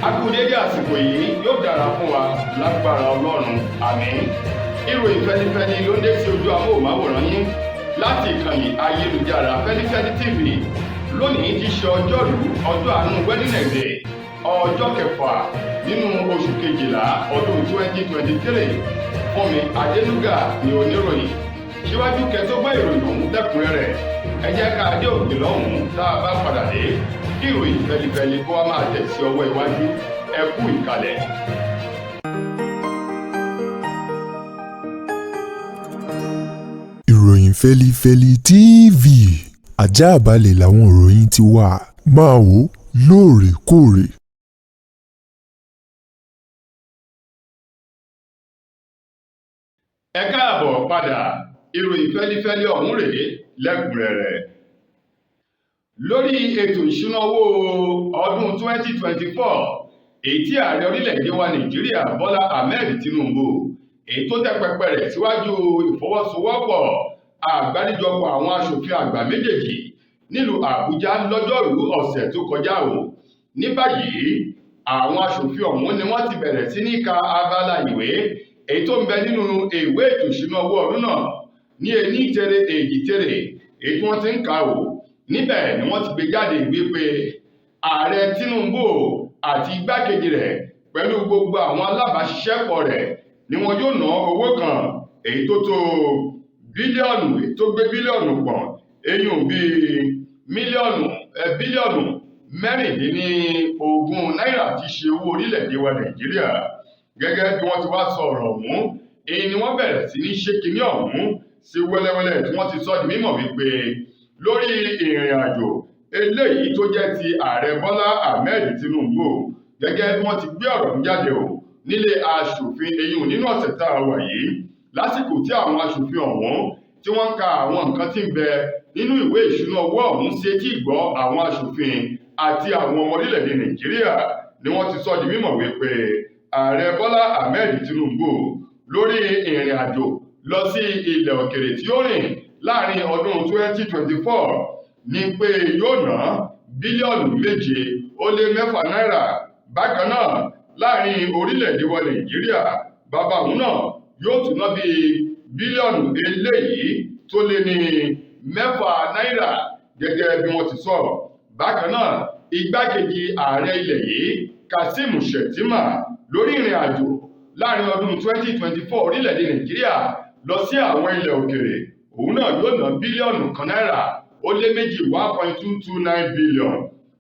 A kú dédé àsìkò yìí, yóò dára fún wa lágbára Ọlọ́run, àmín. Ìròyìn fẹlifẹli ló ń dé sí ojú amóhùnmáwòrán yín láti ìkànnì ayélujára Fẹlifẹli TV. Lónìí ti ṣe ọjọ́rú, ọjọ́ àánú, Wednesday, ọjọ́ kẹfà nínú oṣù kejìlá ọdún 2023. Fúnmi Adénúgà ni oníròyìn. Síwájú kẹtó gbọ́ ìròyìn ọ̀hún lẹ́kùnrẹ́rẹ́, ẹ jẹ́ ká dé òkè lọ́hùn-ún. Tá a bá padà dé, kí ìròyìn fẹlifẹli kó wá máa tẹ̀ sí ọwọ́ iwájú. Ẹ kú ìkàlẹ̀. Ìròyìn Fẹlifẹli TV, ajáàbalẹ̀ làwọn ìròyìn ti wà, máa wò lóòrèkóòrè. Ẹ káàbọ̀ padà. Ìròyìn fẹlifẹli ọ̀hún rèé lẹ́kùnrẹ́rẹ́. Lórí ètò ìṣúná owó ọdún 2024, èyí tí ààrẹ orílẹ̀-èdè wa Nàìjíríà Bọ́lá Ahmed Tinubu, èyí tó tẹ́ pẹpẹ rẹ̀ síwájú ìfọwọ́sowọ́pọ̀ àgbáríjọpọ̀ àwọn aṣòfin àgbà méjèèjì nílùú Àbújá lọ́jọ́rùú ọ̀sẹ̀ tó kọjá o. Ní báyìí, àwọn aṣòfin ọ̀hún ni wọ́n ti bẹ̀rẹ̀ sí ní ka abala ìwé èyí tó ń bẹ nínú ìwé ètò ìṣúná owó ọdún náà ní ení tere èjì tere, èyí tí wọ́n ti ń kà o. Níbẹ̀ ni wọ́n ti gbé jáde wípé ààrẹ Tinubu àti igbákejì rẹ̀ pẹ̀lú gbogbo àwọn alábàáṣiṣẹ́pọ̀ rẹ̀ ni wọn yóò ná owó kan èyí tó tó bílíọ̀nù, èyí tó gbé bílíọ̀nù pọ̀n, eyín bíi mílíọ̀nù, bílíọ̀nù 16 náírà ti ṣe owó orílẹ̀-èdè wa Nàìjíríà. Gẹ́gẹ́ bí wọ́n ti wá sọ ọ̀rọ̀ ọ̀hún, èyí ni wọ́n bẹ̀rẹ̀ sí ní ṣe kinní ọ̀hún sí wẹ́lẹ́wẹ́lẹ́, tí wọ́n ti sọ di mímọ̀ wípé lórí ìrìn àjò eléyìí tó jẹ́ ti ààrẹ Bọ́lá Ahmed Tinubu, gẹ́gẹ́ bí wọ́n ti gbé ọ̀rọ̀ ọ̀hún jáde o nílé aṣòfin, eyín nínú ọ̀sẹ̀ tá a wà yìí, lásìkò tí àwọn aṣòfin ọ̀hún tí wọ́n ń ka àwọn nǹkan tí ń bẹ nínú ìwé ìṣúná owó ọ̀hún sí etí ìgbọ́ àwọn aṣòfin àti àwọn ọmọ orílẹ̀-èdè Nàìjíríà, ni wọ́n ti sọ di mímọ̀ wípé ààrẹ Bọ́lá Ahmed Tinubu lórí ìrìn àjò lọ sí ilẹ̀ òkèrè tí ó rìn láàrin ọdún 2024 ní pé yóò ná bílíọ̀nù 7.6 náírà. Bákan náà, láàrin orílẹ̀-èdè wa Nàìjíríà, bàbá òun náà yóò tún ná bíi bílíọ̀nù eléyìí tó lé ní 6 náírà, gẹ́gẹ́ bí wọ́n ti sọ. Bákan náà, igbákejì ààrẹ ilẹ̀ yìí Kazeem Shettima lórí ìrìn àjò láàrin ọdún 2024 orílẹ̀-èdè Nàìjíríà lọ sí àwọn ilẹ̀ òkèrè, òun náà yóò ná bílíọ̀nù 1 náírà ó lé 2, 1.229 billion,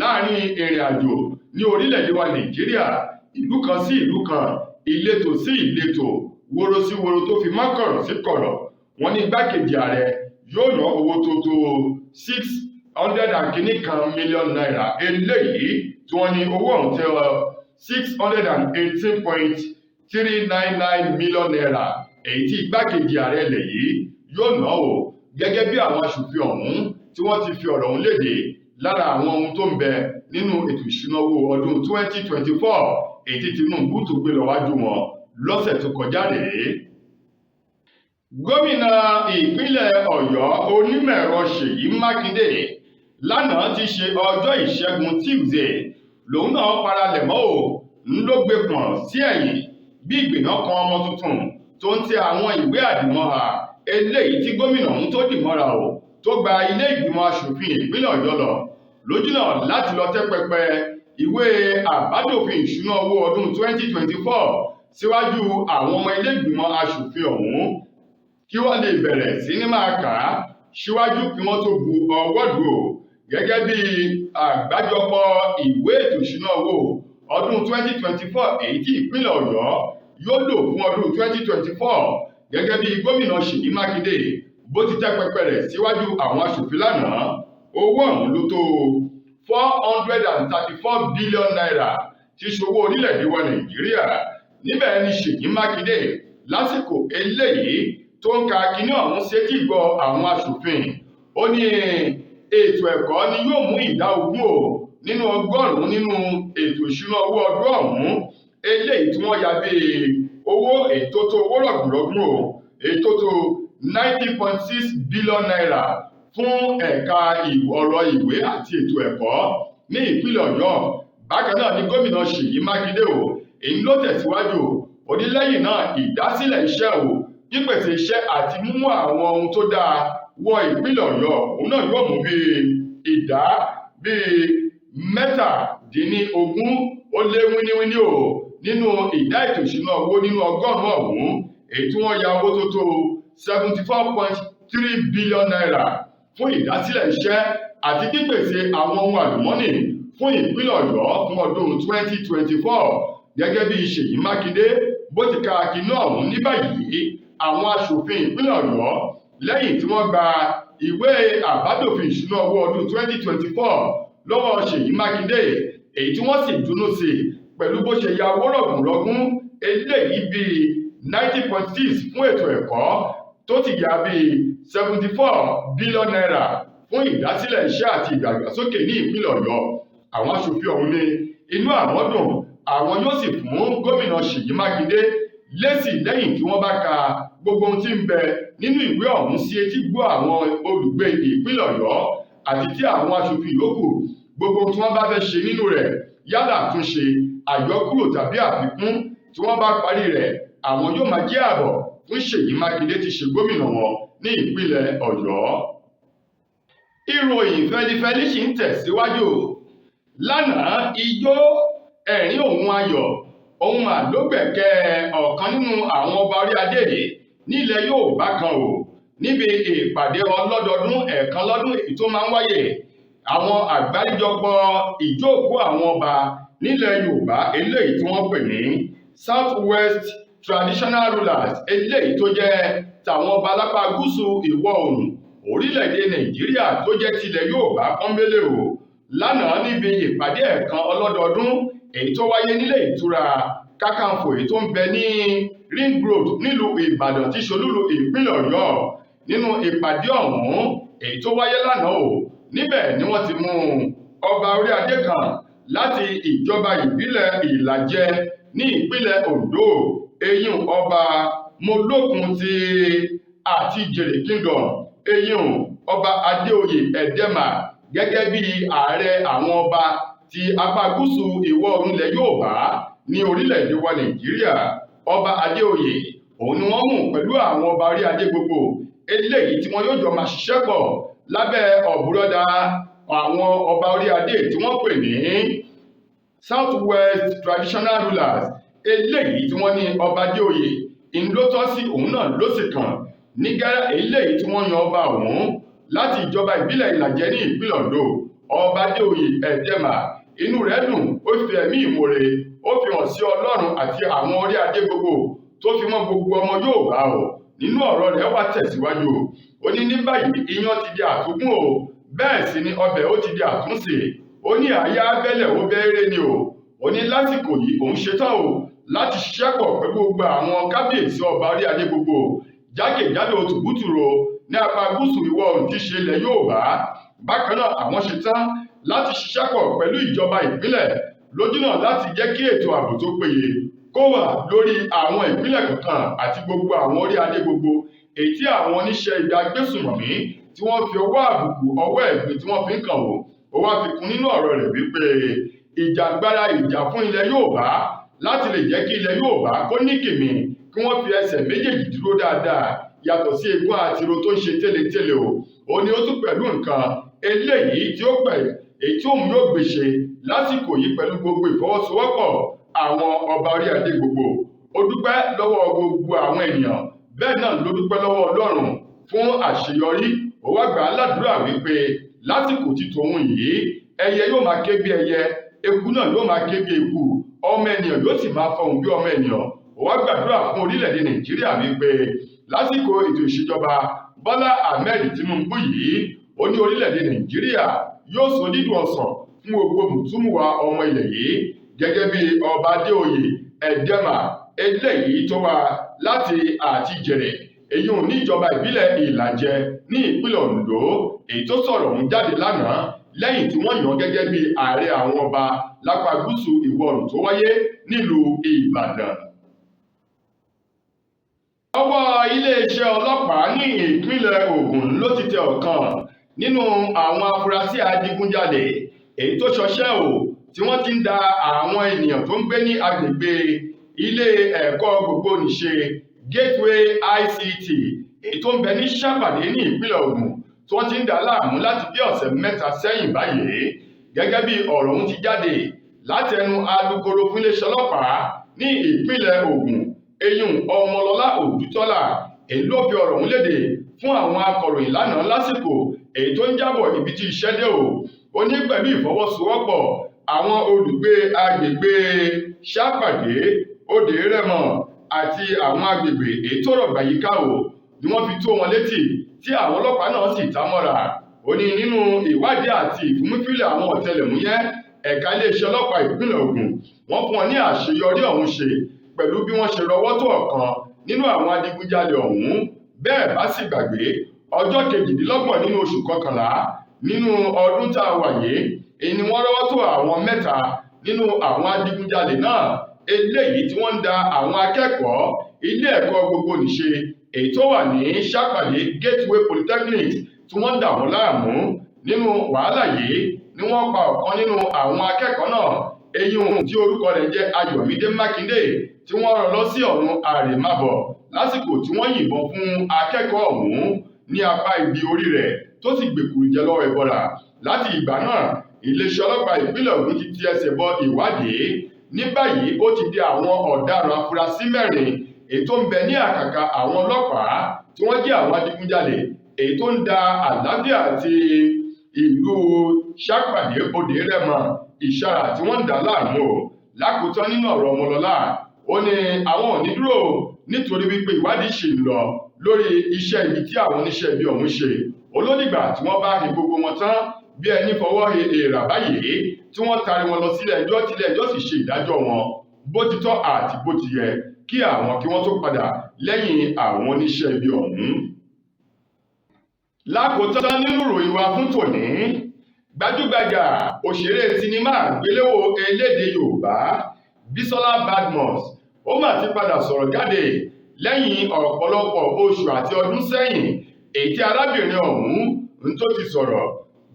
láàrin ìrìn àjò ní orílẹ̀-èdè wa Nàìjíríà, ìlú kan sí ìlú kan, ìletò sí ìletò, woro sí woro, tó fi mọ́ kọ̀rọ̀ sí kọ̀rọ̀. Wọ́n ní igbákejì ààrẹ yóò ná owó tó tó 600 and kìíní kan mílíọ̀nù náírà, eléyìí tí wọ́n ní owó ọ̀hún tẹ́ 618.399 million naira, èyí tí igbákejì ààrẹ ilẹ̀ yìí yóò ná o, gẹ́gẹ́ bí àwọn aṣòfin ọ̀hún tí wọ́n ti fi ọ̀rọ̀ ọ̀hún léde lára àwọn ohun tó ń bẹ nínú ètò ìṣúná owó ọdún 2024, èyí tí Tinubu tó gbé lọ wájú wọn lọ́sẹ̀ tó kọjá rèé. Gómìnà ìpínlẹ̀ Ọ̀yọ́, onímọ̀-ẹ̀rọ Ṣèyí Mákindé, lánàá ti ṣe ọjọ́ ìṣẹ́gun Tuesday, lòun náà paralẹ̀ mọ́ ò ń ló gbé pọ̀n sí ẹ̀yìn bí ìgbìnà kan ọmọ tuntun tó ń tẹ àwọn ìwé àdìmọ́ra eléyìí tí gómìnà ọ̀hún tó dìmọ́ra o, tó gba ilé ìgbìmọ̀ aṣòfin ìpínlẹ̀ Ọ̀yọ́ lọ lójúnà láti lọ tẹ́ pẹpẹ ìwé àbádòfin ìṣúná owó ọdún 2024 síwájú àwọn ọmọ ilé ìgbìmọ̀ aṣòfin ọ̀hún, kí wọ́n lè bẹ̀rẹ̀ sí ní máa kà á síwájú kí wọ́n tó bu ọwọ́ lù ó, gẹ́gẹ́ bí àgbájọpọ̀ ìwé ètò ìṣúná owó ọdún 2024 èyí tí ìpínlẹ̀ Ọ̀yọ́ yóò lò fún ọdún 2024. Gẹ́gẹ́ bí gómìnà Ṣèyí Mákindé bó ti tẹ́ pẹpẹ rẹ̀ síwájú àwọn aṣòfin lánàá, owó ọ̀hún ló tó 434 billion naira tí ṣòwò orílẹ̀-èdè wa Nàìjíríà. Níbẹ̀ ni Ṣèyí Mákindé lásìkò eléyìí tó ń ka kinní ọ̀hún sétí gbọ́ àwọn aṣòfin, ó ní ètò ẹ̀kọ́ ni yóò mú ìdá 20 o nínú ọgọ́rùn-ún nínú ètò ìṣúná owó ọdún ọ̀hún, eléyìí tí wọ́n ya bí owó ètò tó owó rọ̀gùnrọ̀gùn o, ètò tó 90.6 billion naira fún ẹ̀ka ọ̀rọ̀ ìwé àti ètò ẹ̀kọ́ ní ìpínlẹ̀ Ọ̀yọ́. Bákan náà ni gómìnà Ṣèyí Mákindé o, èyí ló tẹ̀síwájú. Ó ní lẹ́yìn náà, ìdásílẹ̀ iṣẹ́ o, pípèsè iṣẹ́ àti mímú àwọn ohun tó dáa wọ ìpínlẹ̀ Ọ̀yọ́, òun náà yóò mú bíi ìdá bíi 17 ó lé wíníwíní o nínú ìdá ètò ìṣúná owó nínú ọgọ́rùn-ún ọ̀hún, èyí tí wọ́n ya owó tó tó ₦74.3 billion fún ìdásílẹ̀ iṣẹ́ àti pípèsè àwọn ohun àlùmọ́nì fún ìpínlẹ̀ Ọ̀yọ́ fún ọdún 2024. Gẹ́gẹ́ bí Ṣèyí Mákindé bó ti ka kinní ọ̀hún ní báyìí, àwọn aṣòfin ìpínlẹ̀ Ọ̀yọ́, lẹ́yìn tí wọ́n gba ìwé àbádòfin ìṣúná owó ọdún 2024 lọ́wọ́ Ṣèyí Mákindé, èyí tí wọ́n sì dùnnú sí pẹ̀lú bó ṣe ya owó rọ̀gùnrọ̀gùn eléyìí bíi 90.6 fún ètò ẹ̀kọ́, tó ti yá bíi ₦74 billion fún ìdásílẹ̀ iṣẹ́ àti ìdàgbàsókè ní ìpínlẹ̀ Ọ̀yọ́, àwọn aṣòfin ọ̀hún ní inú àwọn dùn, àwọn yóò sì fún gómìnà Ṣèyí Mákindé lésì lẹ́yìn tí wọ́n bá ka gbogbo ohun tí ń bẹ nínú ìwé ọ̀hún sí etí gbọ́ àwọn olùgbé ìpínlẹ̀ Ọ̀yọ́ àti tí àwọn aṣòfin yòókù, gbogbo ohun tí wọ́n bá fẹ́ ṣe nínú rẹ̀, yálà àtúnṣe, àyọkúrò tàbí àfikún, tí wọ́n bá parí rẹ̀, àwọn yóò máa jẹ́ àbọ̀ fún Ṣèyí Mákindé tí ṣe gómìnà wọn ní ìpínlẹ̀ Ọ̀yọ́. Ìròyìn fẹlifẹli sì ń tẹ̀síwájú. Lánàá, ijó, ẹ̀rín òun ayọ̀ òun mà ló gbẹ̀kẹ́ ọ̀kan nínú àwọn ọba orí adé nílẹ̀ Yorùbá kan o, níbi ìpàdé ọlọ́dọọdún ẹ̀ẹ̀kan lọ́dún èyí tó máa ń wáyé, àwọn àgbáríjọpọ̀ ìjókòó àwọn ọba nílẹ̀ Yorùbá eléyìí tí wọ́n pè ní South West Traditional Rulers, eléyìí tó jẹ́ tàwọn ọba lápá gúúsù ìwọ̀ oòrùn orílẹ̀-èdè Nàìjíríà tó jẹ́ tilẹ̀ Yorùbá pọ́nbélé o. Lánàá, níbi ìpàdé ẹ̀ẹ̀kan ọlọ́dọọdún èyí tó wáyé nílé ìtura Kakanfò èyí tó ń bẹ ní Ring Road nílùú Ìbàdàn tí ṣolúlu ìpínlẹ̀ Ọ̀yọ́, nínú ìpàdé ọ̀hún èyí tó wáyé lánàá o, níbẹ̀ ni wọ́n ti mú ọba orí adé kan láti ìjọba ìbílẹ̀ Ìlàjẹ ní ìpínlẹ̀ Oǹdó, eyín ọba Mọlókun ti Àtijèrè Kingdom, eyín ọba Adéoyè Ẹ̀dẹ́mà, gẹ́gẹ́ bí ààrẹ àwọn ọba ti apá gúúsù ìwọ̀ oòrùn ilẹ̀ Yorùbá ní orílẹ̀-èdè wa Nàìjíríà. Ọba Adéoyè òun ni wọ́n mú pẹ̀lú àwọn ọba orí adé gbogbo eléyìí tí wọ́n yóò jọ máa ṣiṣẹ́ pọ̀ lábẹ́ ọ̀bùrọ̀dà àwọn ọba orí adé tí wọ́n pè ní South West Traditional Rulers, eléyìí tí wọ́n ní ọba Adéoyè ńlọtọ́ sí òun náà ló sì kàn nígẹ́rẹ́ eléyìí tí wọ́n yan ọba ọ̀hún láti ìjọba ìbílẹ̀ Ìlàjẹ ní ìpínlẹ̀ Oǹdó. Ọba Adéoyè Ẹ̀dẹ́mà, inú rẹ̀ dùn, ó fi ẹ̀mí ìmoore ó fi hàn sí Ọlọ́run àti àwọn orí adé gbogbo tó fi mọ́ gbogbo ọmọ Yorùbá o. Nínú ọ̀rọ̀ rẹ̀ wá tẹ̀síwájú, ó ní ní báyìí iyán ti di àtúngún o, bẹ́ẹ̀ sì ni ọbẹ̀ ó ti di àtúnṣe. Ó ní àyà abẹ́lẹ̀ ó bẹ́ẹ̀rẹ̀ ni o. Ó ní lásìkò yìí òun ṣetán o láti ṣiṣẹ́ pọ̀ pẹ̀lú gbogbo àwọn kábíyèsí ọba orí adé gbogbo jákèjádò tùbútùrò ní apá gúúsù ìwọ̀ oòrùn tí ṣe ilẹ̀ Yorùbá. Bákan náà, àwọn ṣetán láti ṣiṣẹ́ pọ̀ pẹ̀lú ìjọba ìpínlẹ̀ lójúnà láti jẹ́ kí ètò ààbò tó péye kó wà lórí àwọn ìpínlẹ̀ kọ̀ọ̀kan àti gbogbo àwọn orí adé gbogbo èyí tí àwọn oníṣẹ́ ibi agbésùnmọ̀mí tí wọ́n fi ọwọ́ àbùkù, ọwọ́ ẹ̀gbin tí wọ́n fi ń kàn wò. Ó wá fi kún nínú ọ̀rọ̀ rẹ̀ wípé ìjàngbara ìjà fún ilẹ̀ Yorùbá láti lè jẹ́ kí ilẹ̀ Yorùbá kó ní kìmí, kí wọ́n fi ẹsẹ̀ méjèèjì dúró dáadáa yàtọ̀ sí egun àtiro tó ń ṣe tẹ́lẹ̀tẹ́lẹ̀ o. Ó ní ó tún pẹ̀lú nǹkan eléyìí tí ó pẹ̀ èyí tí òun yóò gbèsè lásìkò yìí pẹ̀lú gbogbo ìfọwọ́sowọ́pọ̀ àwọn ọba orí adé gbogbo. Ó dúpẹ́ lọ́wọ́ gbogbo àwọn ènìyàn, bẹ́ẹ̀ náà ló dúpẹ́ lọ́wọ́ Ọlọ́run fún àṣeyọrí. Ó wá gbà á ládùúrà wípé lásìkò tí tòun yìí, ẹyẹ yóò máa ké bí ẹyẹ, eku náà yóò máa ké bí eku, ọmọ ènìyàn yóò sì máa fọhùn bí ọmọ ènìyàn. Ó wá gbàdúrà fún orílẹ̀-èdè Nàìjíríà wípé lásìkò ètò ìṣèjọba Bọ́lá Ahmed Tinubu yìí, ó ní orílẹ̀-èdè Nàìjíríà yóò sọ dídùn ọsàn fún gbogbo mùtúmùwà ọmọ ilẹ̀ yìí. Gẹ́gẹ́ bí ọba Adéoyè Ẹ̀dẹ́mà eléyìí tó wá láti Àtijèrè, èyí ò ní ìjọba ìbílẹ̀ Ìlàjẹ ní ìpínlẹ̀ Oǹdó, èyí tó sọ̀rọ̀ ọ̀hún jáde lánàá lẹ́yìn tí wọ́n yàn gẹ́gẹ́ bí ààrẹ àwọn ọba lápá gúúsù ìwọ̀ oòrùn tó wáyé nílùú Ìbàdàn. Ọwọ́ iléeṣẹ́ ọlọ́pàá ní ìpínlẹ̀ Ògùn ló ti tẹ ọ̀kan nínú àwọn afurasí adigunjalè èyí tó ṣọṣẹ́ o, tí tí wọ́n ti ń da àwọn ènìyàn tó ń gbé ní agbègbè ilé ẹ̀kọ́ gbogbonìṣe Gateway ICT èyí tó ń bẹ ní Ṣàpàdé ní ìpínlẹ̀ Ògùn tí wọ́n ti ń dà láàmú láti bí ọ̀sẹ̀ 3 sẹ́yìn báyìí. Gẹ́gẹ́ bí ọ̀rọ̀ ọ̀hún ti jáde látẹnu alukoro fún iléeṣẹ́ ọlọ́pàá ní ìpínlẹ̀ Ògùn, eyín Ọmọlọ́lá Òdútọ́lá, èyí ló fi ọ̀rọ̀ ọ̀hún léde fún àwọn akọ̀ròyìn lánàá lásìkò èyí tó ń jábọ̀ ibi tí iṣẹ́ dé o. Ó ní pẹ̀lú ìfọwọ́sowọ́pọ̀ àwọn olùgbé agbègbè Ṣàpàdé, Òde Rẹ́mọ àti àwọn agbègbè èyí tó rọ̀gbà yíká o ni wọ́n fi tó wọn létí tí àwọn ọlọ́pàá náà sì ta mọ́ra. Ó ní nínú ìwádìí àti ìfimúfínlẹ̀ àwọn ọ̀tẹlẹ̀múyẹ́ ẹ̀ka iléeṣẹ́ ọlọ́pàá ìpínlẹ̀ Ògùn, wọ́n fún wọn ní àṣeyọrí ọ̀hún ṣe pẹ̀lú bí wọ́n ṣe rọwọ́ tó ọ̀kan nínú àwọn adigunjalè ọ̀hún. Bẹ́ẹ̀ bá sì gbàgbé, ọjọ́ 28 nínú oṣù kọkànlá nínú ọdún tá a wà yìí, èyí ni wọ́n rọ́wọ́ tó àwọn 3 nínú àwọn adigunjalè náà, eléyìí tí wọ́n ń da àwọn akẹ́kọ̀ọ́ ilé ẹ̀kọ́ gbogbonìṣe èyí tó wà ní Ṣàpàdé Gateway Polytechnic tí wọ́n ń dà wọ́n láàmú. Nínú wàhálà yìí ni wọ́n pa ọ̀kan nínú àwọn akẹ́kọ̀ọ́ náà, eyín tí orúkọ rẹ̀ jẹ́ Ayọ̀mídé Mákindé, tí wọ́n rán lọ sí ọ̀run àrèmábọ̀ lásìkò tí wọ́n yìnbọn fún akẹ́kọ̀ọ́ ọ̀hún ní apá ibi orí rẹ̀ tó sì gbèkùrú jẹ lọ́wọ́ ẹbọra. Láti ìgbà náà, iléeṣẹ́ ọlọ́pàá ìpínlẹ̀ Ògùn ti ti ẹsẹ̀ bọ ìwádìí. Ní báyìí, ó ti di àwọn ọ̀daràn afurasí 4 èyí tó ń bẹ ní àkàkà àwọn ọlọ́pàá tí wọ́n jẹ́ àwọn adigunjalè èyí tó ń da àlàáfíà àti ìlú Ṣàpàdé, Òde Rẹ́mọ, Ìṣàrà tí wọ́n ń dà láàmú o. Lákòótán nínú ọ̀rọ̀ Ọmọlọ́lá, ó ní àwọn ò ní dúró nítorí wípé ìwádìí ṣì ń lọ lórí iṣẹ́ ibi tí àwọn oníṣẹ́ ibi ọ̀hún ṣe. Olódìgbà tí wọ́n bá he gbogbo wọn tán bí ẹni fọwọ́ he èèrà báyìí tí wọ́n tarí wọn lọ sílé ẹjọ́, tílé ẹjọ́ sì ṣe ìdájọ́ wọn bó ti tọ́ àti bó ti yẹ kí àwọn kí wọ́n tó padà lẹ́yìn àwọn oníṣẹ́ ibi ọ̀hún. Lákòótán nínú ìròyìn wa fún tòní, gbajúgbajà òṣèré sinimá àgbéléwò elédè Yorùbá Bísọ́lá Badmus ó mà ti padà sọ̀rọ̀ jáde lẹ́yìn ọ̀pọ̀lọpọ̀ oṣù àti ọdún sẹ́yìn èyí tí arábìnrin ọ̀hún ń tó ti sọ̀rọ̀.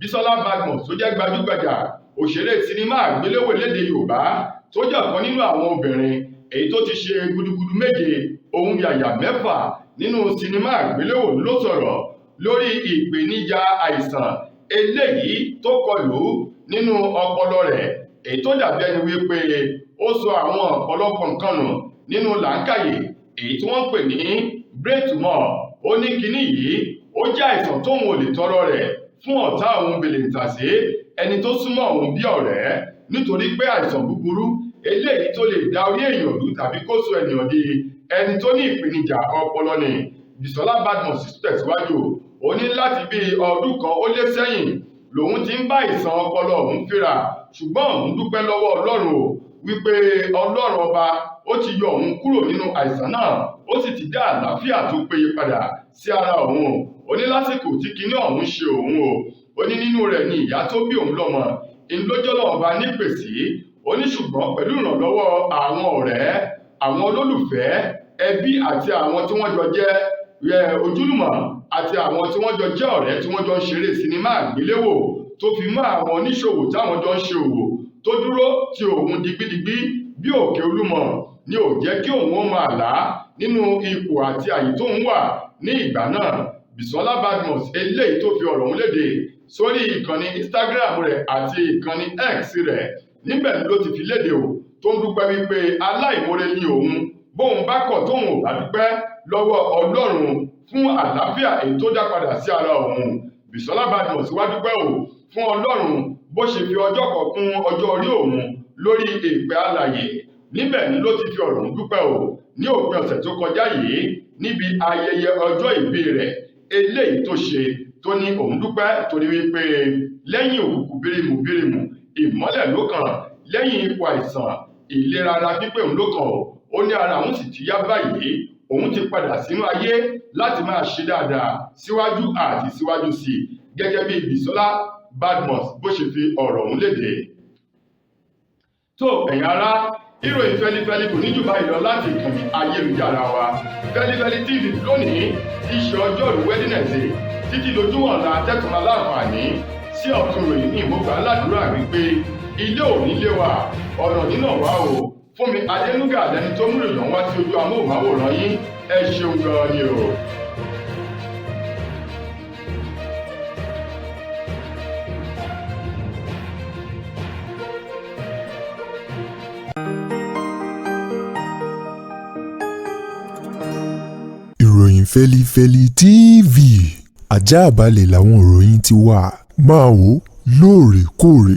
Bísọ́lá Badmus tó jẹ́ gbajúgbajà òṣèré sinimá àgbéléwò elédè Yorùbá tó jẹ́ ọ̀kan nínú àwọn obìnrin èyí tó ti ṣe gudugudu 7 ohun yàyà 6 nínú sinimá àgbéléwò ló sọ̀rọ̀ lórí ìpèníjà àìsàn eléyìí tó kọlù nínú ọpọlọ rẹ̀, èyí tó dàbí ẹni wípé ó sọ àwọn ọ̀pọ̀lọpọ̀ nǹkan nù nínú làákàyè èyí tí wọ́n ń pè ní brain tumor. Ó ní kinní yìí ó jẹ́ àìsàn tóun ò lè tọrọ rẹ̀ fún ọ̀tá òun bèlèǹtàṣé ẹni tó súnmọ́ òun bí ọ̀rẹ́, nítorí pé àìsàn búburú eléyìí tó lè da orí èèyàn rú tàbí kó sọ ènìyàn di ẹni tó ní ìpèníjà ọpọlọ ni. Bísọ́lá Badmus tẹ̀síwájú, ó ní láti bí ọdún kan ó lé sẹ́yìn lòun ti ń bá ìsàn ọpọlọ òun fínra, ṣùgbọ́n òun dúpẹ́ lọ́wọ́ Ọlọ́run o wípé Ọlọ́run ọba ó ti yọ òun kúrò nínú àìsàn náà, ó sì ti dá àlàáfíà tó péye padà sí ara òun. Ó ní lásìkò tí kinní ọ̀hún ṣe òun o, ó ní nínú rẹ̀ ni ìyá tó bí òun lọ́mọ ìlójọ́lọ́ ọba nípèsè. Ó ní ṣùgbọ́n pẹ̀lú ìrànlọ́wọ́ àwọn ọ̀rẹ́, àwọn olólùfẹ́, ẹbí àti àwọn tí wọ́n jọ jẹ́ ojúlùmọ̀ àti àwọn tí wọ́n jọ jẹ́ ọ̀rẹ́ tí wọ́n jọ ń ṣeré sinimá àgbéléwò tó fi mọ́ àwọn oníṣòwò táwọn jọ ń ṣe òwò tó dúró ti òun digbidigbi bí òkè Olúmọ ni ò jẹ́ kí òun ó máa là á nínú ipò àti àyè tóun wà ní ìgbà náà. Bísọ́lá Badmus eléyìí tó fi ọ̀rọ̀ ọ̀hún léde sórí ìkànnì Instagram rẹ̀ àti ìkànnì X rẹ̀, níbẹ̀ ló ti fi léde o tó ń dúpẹ́ wípé aláìmoore ni òun, bóun bá kọ̀ tóun ò bá dúpẹ́ lọ́wọ́ Ọlọ́run fún àlàáfíà èyí tó dá padà sí ara òun. Bísọ́lá Badmus wá dúpẹ́ o fún Ọlọ́run bó ṣe fi ọjọ́ kan kún ọjọ́ orí òun lórí èèpẹ̀ alààyè. Níbẹ̀ ni ló ti fi ọ̀rọ̀ ọ̀hún dúpẹ́ o ní òpin ọ̀sẹ̀ tó kọjá yìí níbi ayẹyẹ ọjọ́ ìbí rẹ̀ eléyìí tó ṣe, tó ní òun dúpẹ́ torí wípé lẹ́yìn òkùnkùn bírímù bírímù ìmọ́lẹ̀ ló kàn, lẹ́yìn ipò àìsàn ìlera ara pípé òun ló kàn o. Ó ní ara òun sì ti yá báyìí, òun ti padà sínú ayé láti máa ṣe dáadáa síwájú àti síwájú sí i, gẹ́gẹ́ bí Bísọ́lá Badmus bó ṣe fi ọ̀rọ̀ ọ̀hún léde. Tó ẹ̀yin ará, ìròyìn fẹlifẹli kò ní jù báyìí lọ láti ìkànnì ayélujára wa Fẹlifẹli TV lónìí tí í ṣe ọjọ́rú Wednesday títí lójúmọ́ ọ̀la tẹ́tùmọ̀ láǹfààní sí ọ̀tún ìròyìn ní ìmọ̀gbà aládùúrà wípé Ilé ò ní lé wa, ọ̀nà nínà wá o. Fúnmi Adénúgà lẹni tó mú ìròyìn wá sí ojú amóhùnmáwòrán yín. Ẹ ṣeun gan ni o. Ìròyìn Fẹlifẹli TV, ajáàbalẹ̀ làwọn ìròyìn ti wà. Máa wò lóòrèkóòrè.